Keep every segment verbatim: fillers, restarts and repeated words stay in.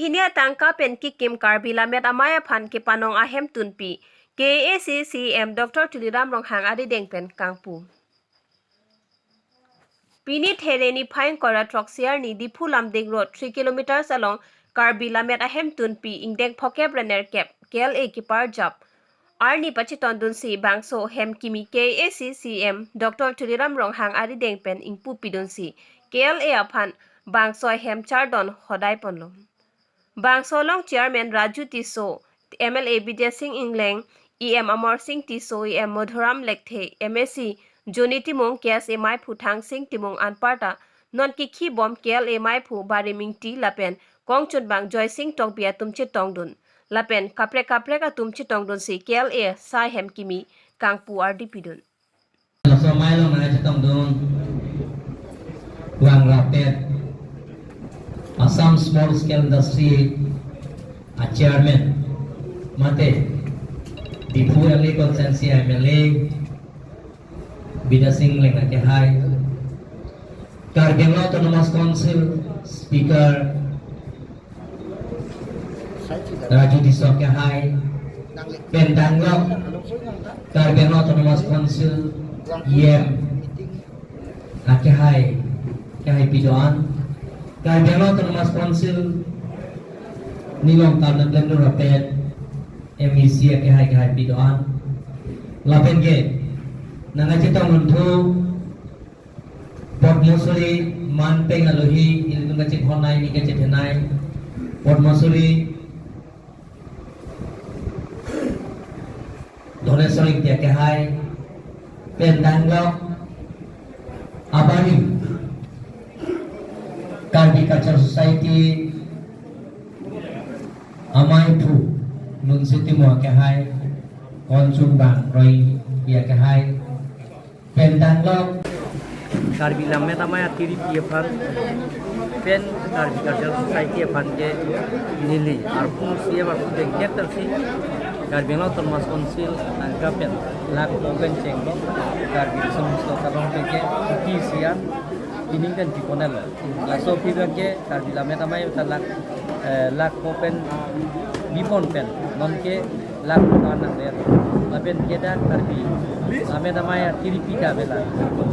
Hini atangka pen kikim Karbi Lammet Amei aphan kepanong ahemtunpi K A A C C E M Doctor Tuliram Ronghang arideng pen kangpu. Pini There niphai ingkoi ra throksi arni Diphu Lumding Road three kilometers along Karbi Lammet ahemtunpi ingdeng phokep ra nerkep K L A keparjap arni pachetongdunsi bangso hem kimi K A A C C E M Doctor Tuliram Ronghang arideng pen ingpupidunsi K L A aphan bangso hem chardon hodai ponlo. Bangso along Chairman Raju Tisso, M L A Bidya Sing Engleng, E M Amar Sing Tisso, E M Madhuram Lekthe, M A C Johnny Timung, K S A meiphu Thangsing Timung anparta non kikhibom K L A meiphu Barim Ingti lapen kongchunbang Joysing Tokbi atum chetongdun. Lapen kaprek kaprek atum chetongdunsi K L A sai hem kimi kangpu ardi pidun. Laso amei along nangchetongdun vang rapet Assam Small Scale Industry a Chairman mate Diphu L A Constituency M L A Bidya Sing Engleng akehai, Karbi Anglong Autonomous Council Speaker Raju Tisso akehai, pen danglok Karbi Anglong Autonomous Council E M akehai, akehai pidon, Karbi Anglong Autonomous Council nilong tarna plendo rapet M A C akehai, akehai pidon. Lapen ke nangchetongdun thu Padma Shri manpeng alohi ilitum kachehonai ni kachethenai Padma Shri Dhoneswar Ingti akehai, pen danglok abarim Karbi Cultural Society ameiphu Nunsi Timung akehai, kongchunbang Roy Ingti akehai, pen danglok Karbi Lammet Amei atiripi aphan pen Karbi Cultural Society aphan ke neli arpu C M arpu dengkep tersi Karbi Anglong Autonomous Council angka pen lakh mo pen chenglo Karbi Riso Nimso Salon pen ke P C R pining pen piponelo. Laso aphi abang ke Karbi Lammet Amei ta lakh, eh, lakh mo pen bipon pen non ke lakh mo ta nangler. Lapen ke dak Karbi Lammet Amei atiripi ta avela,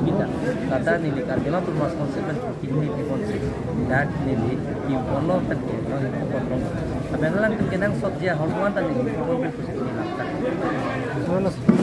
pita. Lata neli Karbi Anglong Autonomous Council pen pini piponsi dak neli piponlo pen ke non piponlo. Lapen alang pen kenangsot ji ahormu an ta neli pipon pen pusi neli langtang.